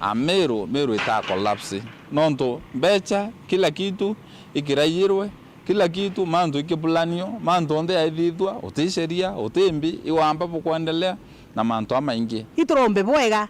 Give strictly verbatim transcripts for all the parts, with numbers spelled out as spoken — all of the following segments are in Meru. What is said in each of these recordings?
A Meru, Meru ita collapse. Nontu mbecha, kila kitu ikiraiyirwe, kila kitu, mantu ikibulanio, mantu onthe yaithithua, uti sheria, uti mbi, iwamba bukwendelea, na mantu amaingi. Iturombe bwega.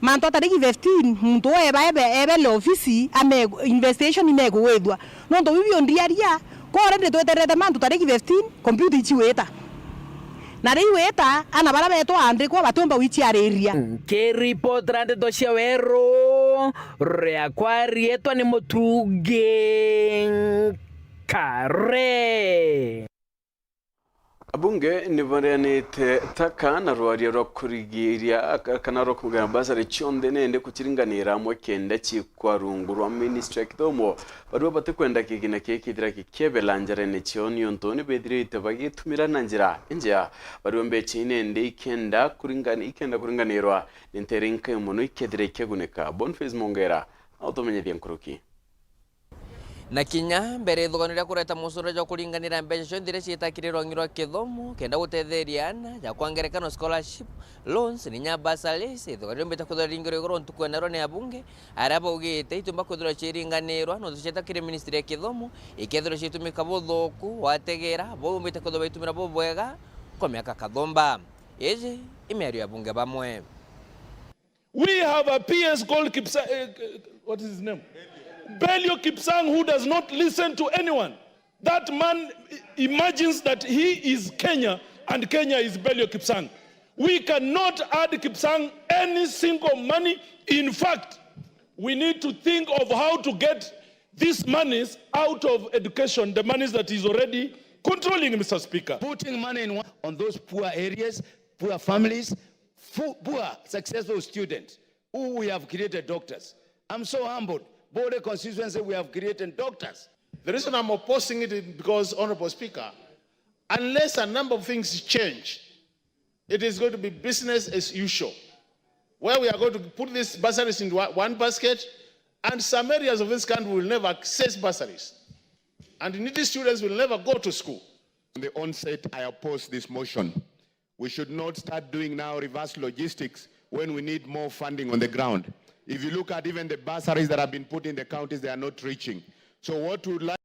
Mantu a tariki fifteen, muntu uu eba, ebe, ebele ofisi, ame, investigation imegugwithua. Nontu biu biondiaria, ko already twetererete mantu tariki fifteen, computer ichiwita. Na riu wita, ana bara betu aandikwa batiumba gwichiariria. Nkiripotera ndeto cia weru, riakwa riitwa ni Mutungi Kare. Abunge ni bareanite taka na rwaria rwa kurigiria ka-, kana rwa kugana basari cionthe nende kuciringanira amwe kenda cikwa rungu rwa ministry ya kithomo. Barua batikwenda kigina kii kithira kikiebela njarene ciao niuntu ni bethirite bagitumira na njira injea. Barua mbecha inende ikenda kuringani-, ikenda kuringanirwa ni ntere inkai mono ikethira ikiagunika. Boniface Mongera na utumenyithia nkuruki. Na kinya mbere ithugano ria kureta mucoro jwa kuringanira mbeca cionthe iria ciitakire rwangi rwa kithomo kenda gutetheria ana, ja kwa ngerekano scholarship, loans, na inya bursaries, ithugano riumbite kwithirwa riringirwe iguru ntuku ya narua ni abunge, aria baugite itiumba kwithirwa ciiringanirwa nontu cieta kiri ministry ya kithomo, ikethirwa ciitumika buthuku, wategera, baumbite kwithirwa baitumira bubwega kwa miaka kathumba. Iji i miario ya abunge bamwe. We have a P S called Kipsa-, uh, what is his name? Belio Kipsang, who does not listen to anyone. That man i-, imagines that he is Kenya and Kenya is Belio Kipsang. We cannot add Kipsang any single money. In fact, we need to think of how to get these monies out of education, the monies that is already controlling, Mister Speaker. Putting money in one, on those poor areas, poor families, fu-, poor successful students who we have created doctors. I'm so humbled. Bole constituency, we have created doctors. The reason I'm opposing it is because, Honorable Speaker, unless a number of things change, it is going to be business as usual, where we are going to put these bursaries into one, one basket, and some areas of this country will never access bursaries, and needy students will never go to school. On the onset, I oppose this motion. We should not start doing now reverse logistics when we need more funding on the ground. If you look at even the bursaries that have been put in the counties, they are not reaching. So what we would like,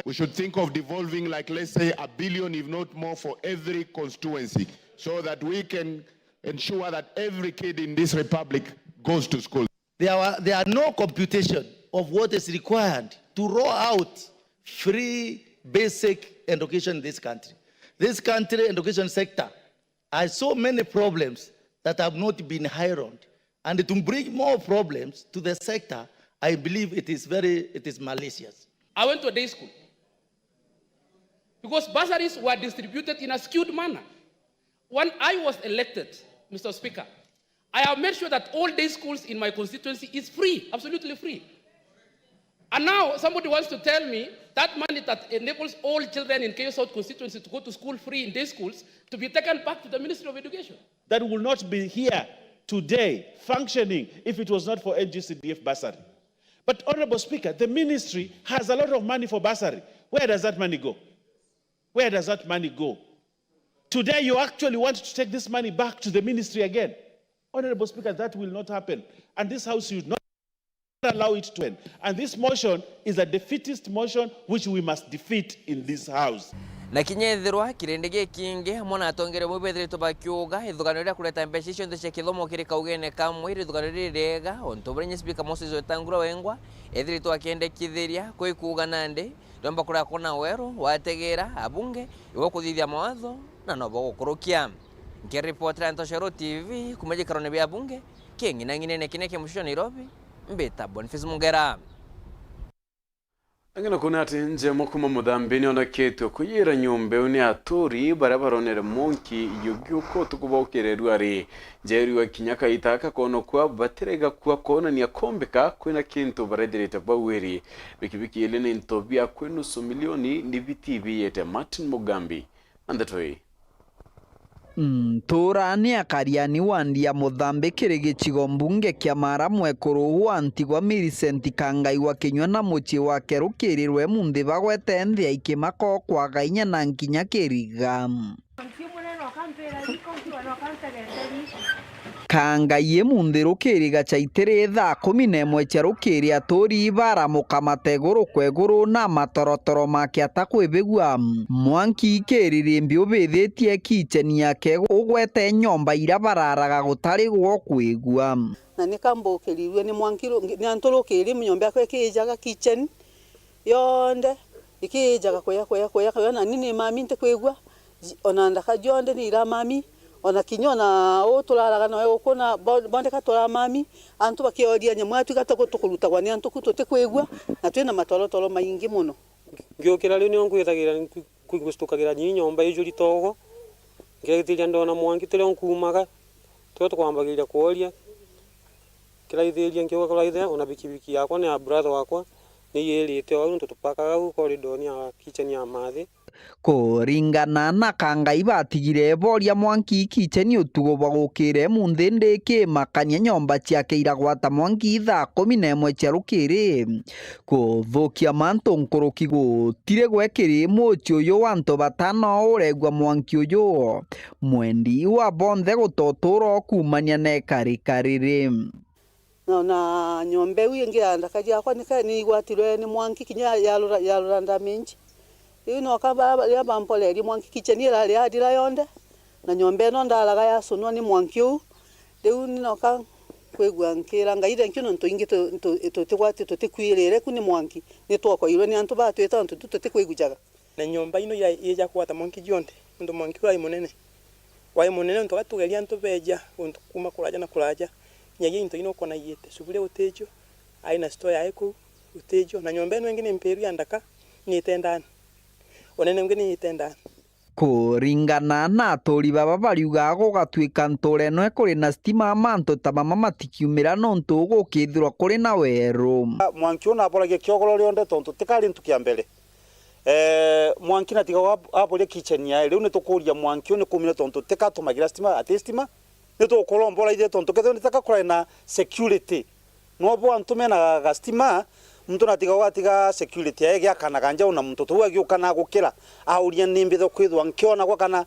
we should think of devolving, like, let's say, a billion, if not more, for every constituency, so that we can ensure that every kid in this republic goes to school. There are, there are no computation of what is required to roll out free basic education in this country. This country education sector has so many problems that have not been ironed. And to bring more problems to the sector, I believe it is very, it is malicious. I went to a day school because bursaries were distributed in a skewed manner. When I was elected, Mister Speaker, I have made sure that all day schools in my constituency is free, absolutely free. And now somebody wants to tell me that money that enables all children in Keiyo South constituency to go to school free in day schools to be taken back to the Ministry of Education. That will not be here today functioning if it was not for N G C D F bursary. But, Honorable Speaker, the ministry has a lot of money for bursary. Where does that money go? Where does that money go? Today, you actually want to take this money back to the ministry again. Honorable Speaker, that will not happen. And this House should not allow it to end. And this motion is a defeatist motion which we must defeat in this House. Na kinya ethirwa kirindi gikingi amwe na atongeria bamwe bethiritwe bakiuga ithugano ria kureta mbeca icio nthe cia kithomo kiri kaugene kamwe, iri ithugano riri riega, untu buria inya Speaker Moses Wetangula Wengwa ethiritwe akiendekithiria, kwi kuuga nandi riomba kuria kwona weru wategera abunge ibo kuthithia mawatho na nobo gukurukia. Nkiripotera Ntoshero T V kuma gikarone bia bunge, king'inang'inene kinia kia mucicio Nairobi, mbita Boniface Mungera. Ang'ina kuna ati njemo kuma Muthambi nioneketwe kuyira nyumba iu ni aturi baria baronere monki yugiuka utuku bwa ukirerua ri. Njerua kinya kaita kakonokwa batirega kwa konania kombeka kwina kintu barethirite bawiri. Bikibiki ili ni into bia kwi nusu milioni ni biti biyite. Martin Mugambi na ndeto ii. Ntuura ni akariani wa Ndia Muthambi kiri gicigo mbunge kia Mara, mwekuru wa ntigwa Millicent Kangaigwa kinyua na mucii wake rukirirwe munthi bagwete nthi ya ikimako kwaga inya na nkinya kiriga. Kangai imunthi rukiri gacaitiri thaa kumi na imwe cia rukiri, aturi baramuka mateguru kwa iguru na matorotoro makiata kwibigua. Mwanki ikiririmbi ubithitie kicheni yake ugwete nyomba iria bararaga gutari gwo kwigua. Na nika mbukirirue ni mwanki ru-, ngi-, ni antu rukiri nyomba yakwa ikiijaga kitchen yonthe, ikiijaga kuya, kuya, kuya, kuya, na ni, ni mami ntikwigua, ji-, ona ndaka jonthe ni iramami, ona kinya ona uu turaraga nawe uku na bo-, bonthe ka turamami, antu bakioria nyamwatu iga tuku-, tukurutagwa ni antu ku tutikwigua, na twina matorotoro maingi mono. Ngiukira riu nio nkwithagira nku-, nkustukagira nyi nyomba ijuri togo, nkiraithiria ndona mwanki turio nkuumaga, turio tukwambagiria kworia, nkiraithiria nkiuga kuraithe, ona bikibiki yakwa ni ya brother wakwa, ni yirite o au nontu tupakaga au corridor ni ya kitchen ya mathi. Kuringana na Kangai, batigire boria mwanki kicheni utugo bwa gukire munthi, ndi kimakania nyomba ciake iragwata mwanki thaa kumi na imwe cia rukiri. Kuthukia mantu nkuruki gutiri gwekiri mucii uyu wa antu batano uregua mwanki uyu. Mwendi wa bonthe gutotura kumania na ikarika riri. Na, na nyomba iu ingi ya ndaka jiakwa nika-, ni igwatirwe ni mwanki kinya ya-, yarura, yarura damage. Riu noka ba-, riria bamporerie mwanki kitchen irari yathira yonthe, na nyomba ino ndaraga yacunwa ni mwanki uu. Riu ni noka kwigua nkira Ngai thank you nontu ingi tu-, tu-, tutigwati-, tutikwirire ku ni mwanki, ni twokoirwe ni antu batwita nontu tu tutikwigujaga. Na nyomba ino ya-, ija kwata mwanki jonthe, nontu mwanki uu wai munene. Wai munene nontu gatugeria antu beja untu kuuma kuraja na kuraja, kinyagia into ino ukona iite, sufuria gutijo, ai na store yae kuu gutijo, na nyomba ino ingi ni mpiru ya ndaka, ni itendani. Unene ungi ni itendani. Kuringana na aturi baba bariuga, gugatwika ntura ino ikuri na stima, mantu ta mama matikiumira nontu gukithirwa kuri na weru. Mwanki uu naboragia kiogoro rionthe tontu tikari ntuku ya mbere. Eh, mwanki na tiga wa-, aboria kitchen yae. Riu nitukuria mwanki uu ni kumire tontu tika tumagira stima, ati stima. Nitukurombora ithe tontu kethirwa ni taka kurai na security. No bo antu mena ga-, ga stima, muntu na tiga watiga security yae giakanaga njau na muntu tuu agiuka na gukira, auria ni mbithe kwithwa nkiona gwa kana.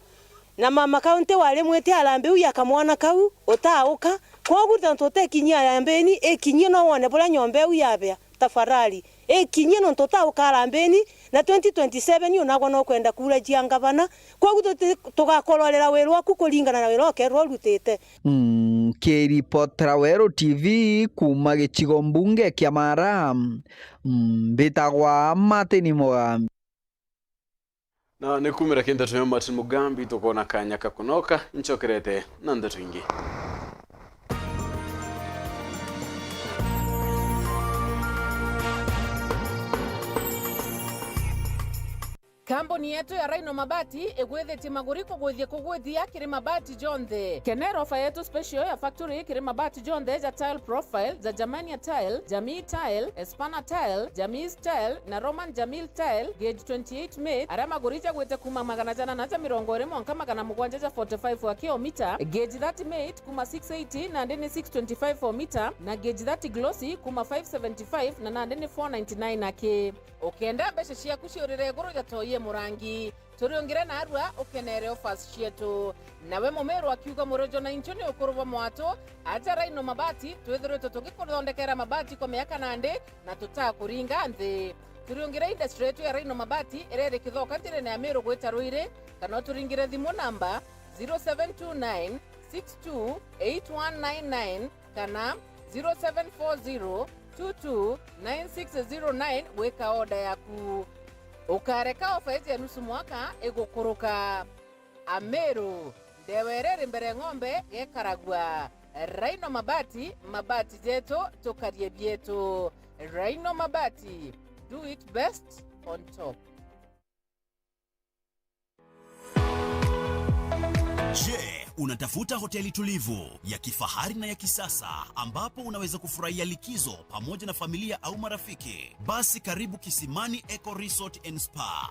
Na mama county warimwite arambe uu ya kamwana kau utauka. Kwogu tontu utekinyia arambeni, ikinyie no wone buria nyomba iu yabea. Tafarari, ikinyie nontu utauka arambeni, na twenty twenty-seven unagwa no kwenda kura cia ngavana. Kwogu tuti-, tugakororera wira waku kuringana na wira ukerwa urutite. Nkiripotera Weru T V kuuma gicigo mbunge kia Mara, mbitagwa Martin Mugambi. Na ni kumira ki ndeto ya Martin Mugambi, tukoona kanya ka kunoka, ncokerete na ndeto ingi. Kambuni yetu ya Rhino Mabati igwithitie maguri kugwithia kugwithia kiri mabati jonthe. Kenera ofa yetu special ya factory kiri mabati jonthe ja Tile Profile, ja Germania Tile, Jamii Tile, Espana Tile, Jamii Tile na Roman Jamil Tile, gauge twenty-eight mate, aria maguri jagwite kuuma magana janana ja mirongo iri mwanka magana mugwanja ja forty-five wa kilomita, gauge thirty mate kuuma six eighty nandi ni six twenty-five o mita, na gauge thirty glossy kuuma five seventy-five na nandi ni four ninety-nine aki. Ukenda mbeca ciaku ciurire iguru ja toi e murangi, turiungire narua ukenere offers cietu. Nawe mumiru akiuga murojo na inchu ni ukuru bwa mwatu, aja Rhino Mabati, twithiritwe tugikuthondekera mabati kwa miaka nandi na tutakuringa nthi. Turiungire industry yetu ya Rhino Mabati iria iri Kithoka njirene ya Miru gwita Ruiri, kana uturingire thimu namba zero seven two nine six two eight one nine nine kana zero seven four zero two two nine six zero nine gwika order yaku. Ukareka ofa iji ya nusu mwaka igukuruka. Amiru, ndewa iria iri mbere ng'ombe gekaragua. Rhino Mabati, mabati jetu, tukarie bietu. Rhino Mabati, do it best on top. Je, unatafuta hoteli tulivu ya kifahari na ya kisasa ambapo unaweza kufurahia likizo pamoja na familia au marafiki? Basi karibu Kisimani Eco Resort and Spa.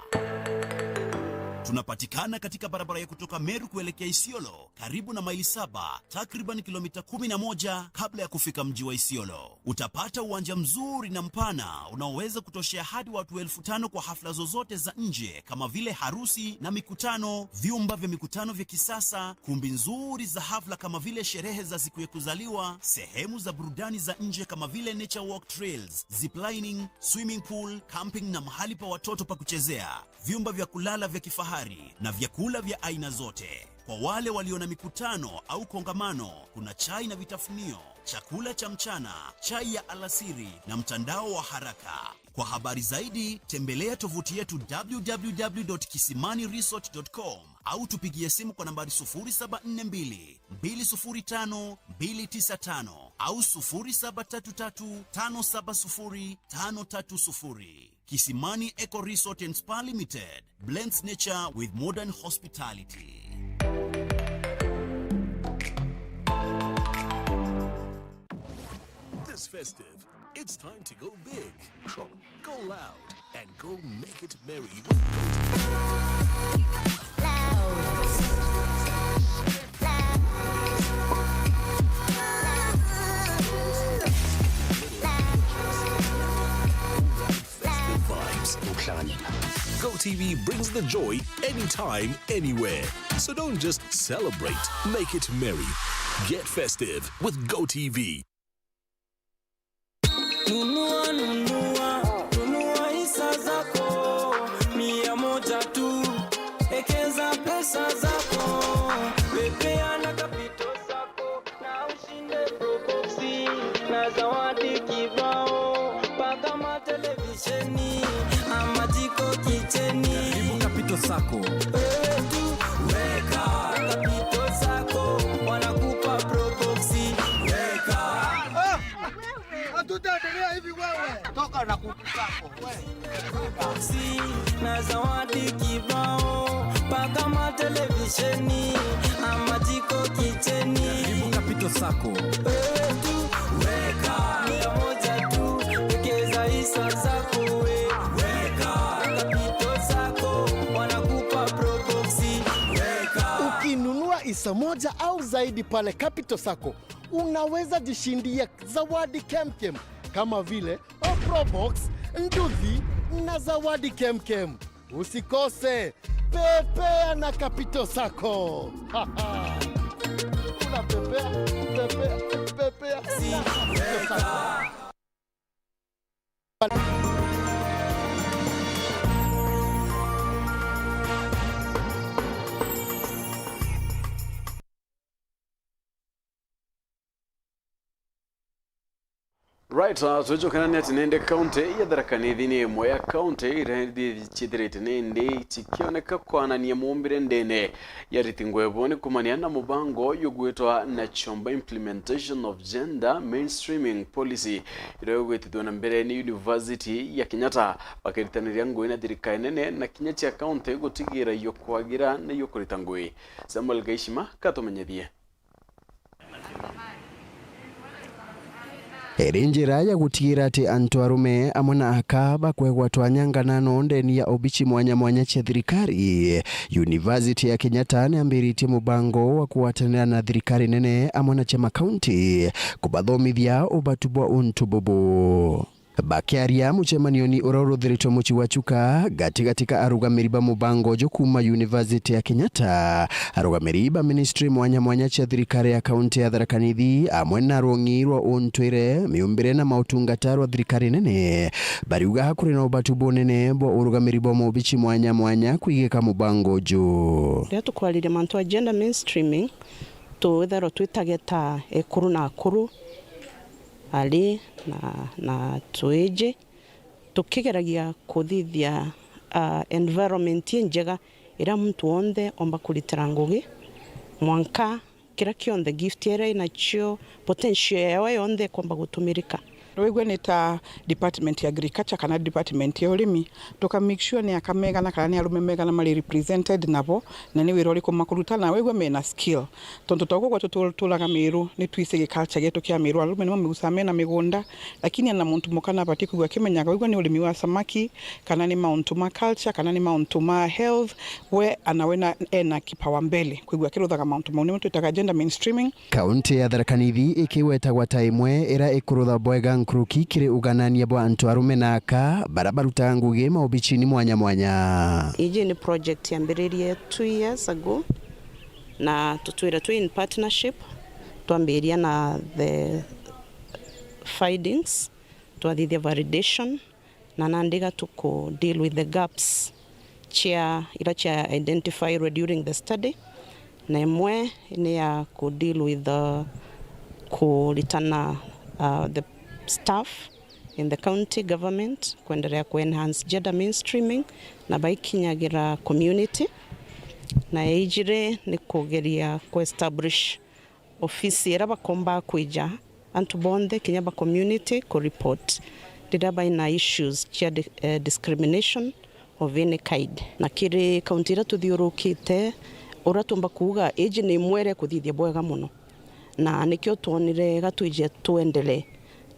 Tunapatikana katika barabara ya kutoka Meru kuelekea Isiolo, karibu na maili saba, takriban kilomita kumi na moja kabla ya kufika mji wa Isiolo. Utapata uwanja mzuri na mpana unaoweza kutoshea hadi watu elfu tano kwa hafla zozote za nje kama vile harusi na mikutano, vyumba vya mikutano vya kisasa, kumbi nzuri za hafla kama vile sherehe za siku ya kuzaliwa, sehemu za burudani za nje kama vile nature walk trails, ziplining, swimming pool, camping na mahali pa watoto pa kuchezea, vyumba vya kulala vya kifahari na vyakula vya aina zote. Kwa wale walio na mikutano au kongamano, kuna chai na vitafunio, chakula cha mchana, chai ya alasiri na mtandao wa haraka. Kwa habari zaidi, tembelea tovuti yetu w w w dot kisimani resort dot com au tupigie simu kwa nambari sufuri saba nne mbili, mbili sufuri tano, mbili tisa tano au sufuri saba tatu tatu, tano saba sufuri, tano tatu sufuri. Kisimani Eco Resort and Spa Limited blends nature with modern hospitality. This festive, it's time to go big. Go loud and go make it merry with Festival vibes. Go T V brings the joy anytime, anywhere. So don't just celebrate, make it merry. Get festive with Go T V. Nunua, nunua, nunua hisa zako, mia moja tu. Ekeza pesa zako, pepea na kapito zako, na ushinde probox na zawadi kibao, mpaka matelevisheni ama jiko kicheni. Karibu Capital Sacco. Wewe tu weka Capital Sacco, wanakupa probox, weka. Hatutaendelea hivi wewe. Toka na kuku zako, wewe. Si, na zawadi kibao, mpaka matelevisheni ama jiko kicheni. Karibu Capital Sacco. Wewe tu, weka, mia moja tu, wekeza hisa zako, we, weka, Capital Sacco, wanakupa probox, weka. Ukinunua hisa moja au zaidi pale Capital Sacco, unaweza jishindia zawadi kemkem kama vile Probox, nduthi na zawadi kemkem. Usikose, pepea na Capital Sacco. Unapepea, pepea, pepea na Capital Sacco. Right, uh, twicokanania ati nende kaunti ya Tharaka Nithi ni imwe ya kaunti iria ciithirite nindi cikioneka kwanania muumbire ndene ya riti ngwebu, ni kumania na mubango jugwitwa Nachomba Implementation of Gender Mainstreaming Policy, iria igwitithua na mbere ni University ya Kenyatta, bakiritaniria ngugi na thirikari nene na kinya cia kaunti gutigira yo kwagira na yo kurita ngugi. Samuel Gaishima katumenyethie. Iri njira ya gutigira ati antu arume amwe na aka bakwegwa twanya nganano ndeni ya obici mwanya mwanya cia thirikari. University ya Kenyatta niambiritie mubango wa kugwatanira na thirikari nene amwe na cia makaunti kubathomithia ubatu bwa untu bubu. Bakiaria mucemanioni uria uruthiritwe mucii wa Chuka gatigati ka arugamiri ba mubango uju kuuma University ya Kenyatta, arugamiri ba ministry mwanya mwanya cia thirikari ya kaunti ya Tharaka Nithi, amwe na rwong'i rwa untwire, miumbire na mautungata rwa thirikari nene, bariuga kuri na ubatu bunene bwa urugamiri bwa mobici mwanya mwanya kwigika mubango uju. Riria tukwariria mantu a gender mainstreaming, twithairwa twitageta ekuru na akuru, ari na, na twiji, tukigeragia kuthithia, ah, environment injega iria muntu wonthe omba kuritira ngugi, mwanka kiria kionthe, gift iria inacio, potential yayo yonthe ikomba gutumirika. Wigua ni ta department ya agriculture kana department ya urimi, tuka make sure ni aka megana kana ni arume megana mari represented nabo, na ni wira uriku makuruta, na wigua mena skill. Tontu toguo gwetu tu-, turaga Miru, ni twise gi culture gietu kia Miru. Arume nimo migusaga mena migunda, lakini ana muntu muka nabati kwigua akimenyaga, wigua ni urimi wa samaki, kana ni mauntu ma culture, kana ni mauntu ma health, we ana we na, ena kipawa mbele kwigua akiruthaga mauntu mau, nimo twitaga gender mainstreaming. Kaunti ya Tharaka Nithi ikigwetagwa ta imwe ira ikurutha bwega nkuruki kiri uganania bwa antu arume na aka bara barutaga ngugi maobicini mwanya mwanya. Iji ni project yambiririe two years ago, na tutwire twi in partnership, twambiria na the findings, twathithia validation, na nandi iga tuku deal with the gaps cia, ira cia identified during the study, na imwe ni ya ku deal with the, kuritana, uh, the staff in the county government, kwenderea ku enhance gender mainstreaming na baikinyagira community, na ya ijiri ni kugeria ku establish ofisi ira bakomba kwija antu bonthe kinya ba community ku report riria baina issues cia di-, eh, discrimination of any kind. Na kiri kaunti iria tuthiurukite, uria tumba kuuga iji ni imwe iria ikuthithia bwega mono, na nikio twonire iga twije twendelee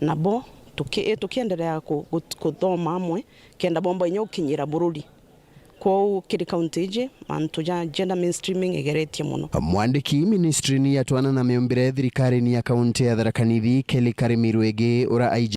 nabo tuki-, tukiendelea ku-, ku-, kuthoma amwe kenda bomba inya gukinyira bururi. Kwou kiri kaunti iji, mantu ja gender mainstreaming igeretie mono. Mwandiki ministrini ya twana na miumbire thirikarine ya kaunti ya Tharaka Nithi, Kelly Karimi Rwege, ura aiji